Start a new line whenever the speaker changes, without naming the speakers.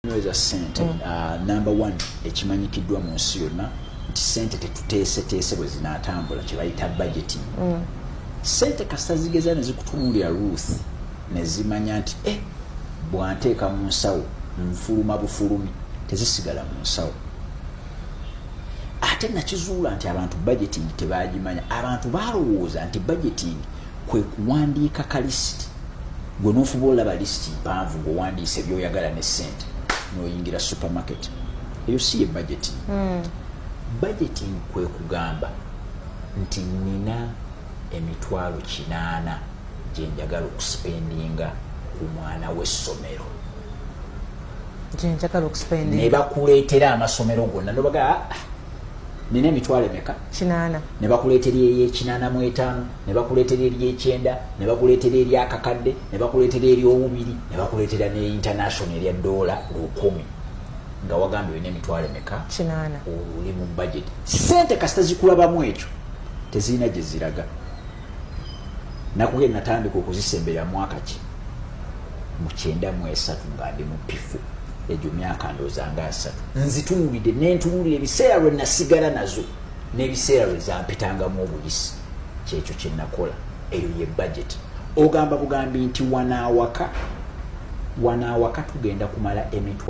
Okunyweza sente, number one, ekimanyikiddwa mu nsi yonna nti sente tetuteeseteese bwe zinaatambula, kye bayita budgeting. Sente kasita zigeza ne zikutunuulira, Ruth, ne zimanya nti bwanteeka mu nsawo nfuluma bufulumi, tezisigala mu nsawo. Ate nakizuula nti abantu budgeting tebagimanya. Abantu balowooza nti budgeting kwe kuwandiika ka lisiti, gwe nofuba olaba lisiti mpanvu ng'owandiisa ebyoyagala ne sente n'oyingira supermarket. Eyo si ye budgeting. Budgeting kwe kugamba nti nina 800,000 gye njagala okuspendinga ku mwana w'essomero.
Gyenjagala
Ne
okuspendinga.
bakuleetera amasomero gonna nobaga, "Ah, nina emitwalo emeka?"
80.
Ne bakuleetera eryekinaana mu etaano, ne bakuleetera ery'ekyenda, ne bakuleetera eryakakadde, ne bakuleetera eryobubiri, ne bakuleetera ne international erya $1,000, nga wagambye olina emitwalo emeka?
80.
Oli mu budget. Sente kasita zikulabamu ekyo, tezirina gye ziraga. Nakugenda natandika okuzisemberera mwaka ki? Mu 93, nga ndi mu P4. Egyo myaka ndowooza nga 30. Nzitunuulidde, nentunuulira ebiseera lwe nasigala nazo n'ebiseera lwe zampitangamu obuyisi. Kyekyo kyenakola. Eyo ye budget. Ogamba bugambi nti wanaawaka, wanaawaka tugenda kumala emitwalo